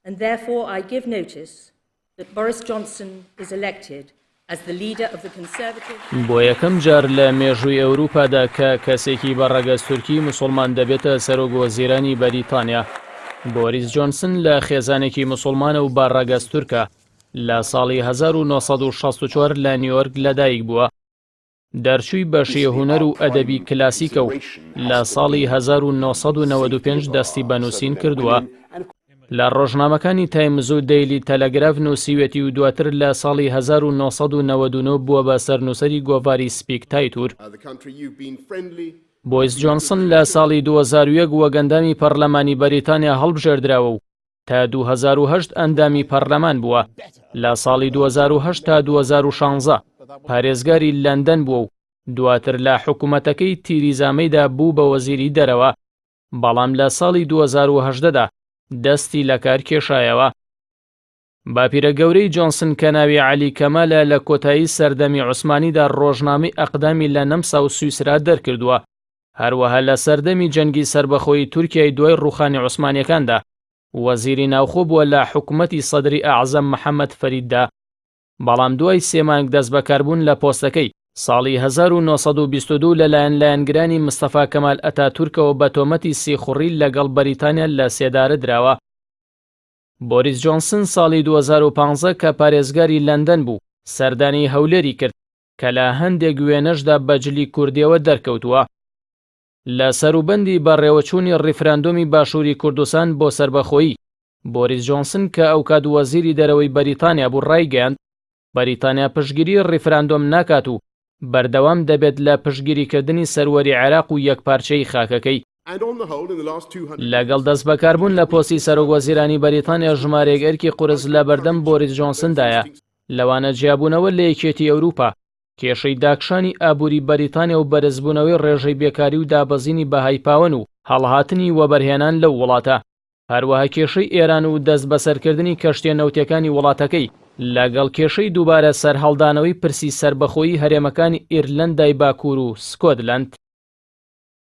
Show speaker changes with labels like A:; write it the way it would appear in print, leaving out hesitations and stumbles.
A: And therefore I give notice that Boris Johnson is elected as the leader of the Conservative.
B: بۆ یەکەم جار لە مێژووی ئەوروپادا کە کەسێکی بە ڕەگەز تورکی موسوڵمان دەبێتە سەرۆک وەزیرانی بەریتانیا. بۆریس جۆنسن لە خێزانێکی موسوڵمانە و بە ڕەگەز تورکە، لە ساڵی 1964 لە نیۆرک لەدایک بووە. دەرچووی بەشی هونەر و ئەدەبی کلاسیکە و لە ساڵی 1995 دەستی بە نووسین کردووە. لە ڕۆژنامەکانی تایمز و دەیلی تەلەگراف نووسیوێتی و دواتر لە ساڵی 1999 بووە بە سەرنووسەری گۆڤاری سپیکتایتور. بۆیس جۆنسن لە ساڵی 2001 وەک ئەندامی پەڕلەمانی بەریتانیا هەڵبژێردراوە و تا 2008 ئەندامی پەرلەمان بووە، لە ساڵی 2008 تا 2016 پارێزگاری لەندەن بووە و دواتر لە حکومەتەکەی تیریزا مەیدا بوو بە وەزیری دەرەوە، بەڵام لە ساڵی 2018 دا دەستی لەکار کێشایەوە. باپیرە گەورەی جۆنسن کە ناوی عەلی کەمالە لە کۆتایی سەردەمی عوسمانیدا ڕۆژنامەی ئەقدامی لە نەمسا و سویسرا دەرکردووە، هەروەها لە سەردەمی جەنگی سەربەخۆیی تورکیای دوای ڕووخانی عوسمانیەکاندا وەزیری ناوخۆ بووە لە حکومەتی سەدری ئەعزەم محەمەد فەریددا، بەڵام دوای سێ مانگ دەستبەکاربوون لە پۆستەکەی، ساڵی 1922 لەلایەن لایەنگرانی مستەفا کەمال ئەتاتورکەوە بە تۆمەتی سیخوڕی لەگەڵ بەریتانیا لە سێدارە دراوە. بۆریس جۆنسن ساڵی 2015 کە پارێزگاری لەندەن بوو، سەردانی هەولێری کرد، کە لە هەندێک وێنەشدا بە جلی کوردیەوە دەرکەوتووە. لە سەروبەندی بەڕێوەچوونی ڕیفراندۆمی باشووری کوردستان بۆ سەربەخۆیی، بۆریس جۆنسن کە ئەوکات وەزیری دەرەوەی بەریتانیا بوو ڕایگەیاند، بەریتانیا پشتگیری ڕیفراندۆم ناکات و بەردەوام دەبێت لە پشتگیریکردنی سەروەری عێراق و یەکپارچەیی خاکەکەی. لەگەڵ دەستبەکاربوون لە پۆستی سەرۆکوەزیرانی بەریتانیا ژمارەیەک ئەرکی قورس لەبەردەم بۆریس جۆنسندایە، لەوانە جیابوونەوە لە یەکێتی ئەوروپا، کێشەی داکشانی ئابووری بەریتانیا و بەرزبوونەوەی ڕێژەی بێکاری و دابەزینی بەهای پاوەن و هەڵهاتنی وەبەرهێنان لەو وڵاتە، هەروەها کێشەی ئێران و دەستبەسەرکردنی کەشتیە نەوتیەکانی وڵاتەکەی، لەگەڵ کێشەی دووبارە سەرهەڵدانەوەی پرسی سەربەخۆیی هەرێمەکانی ئیرلەندای باکوور و سکۆتلەند.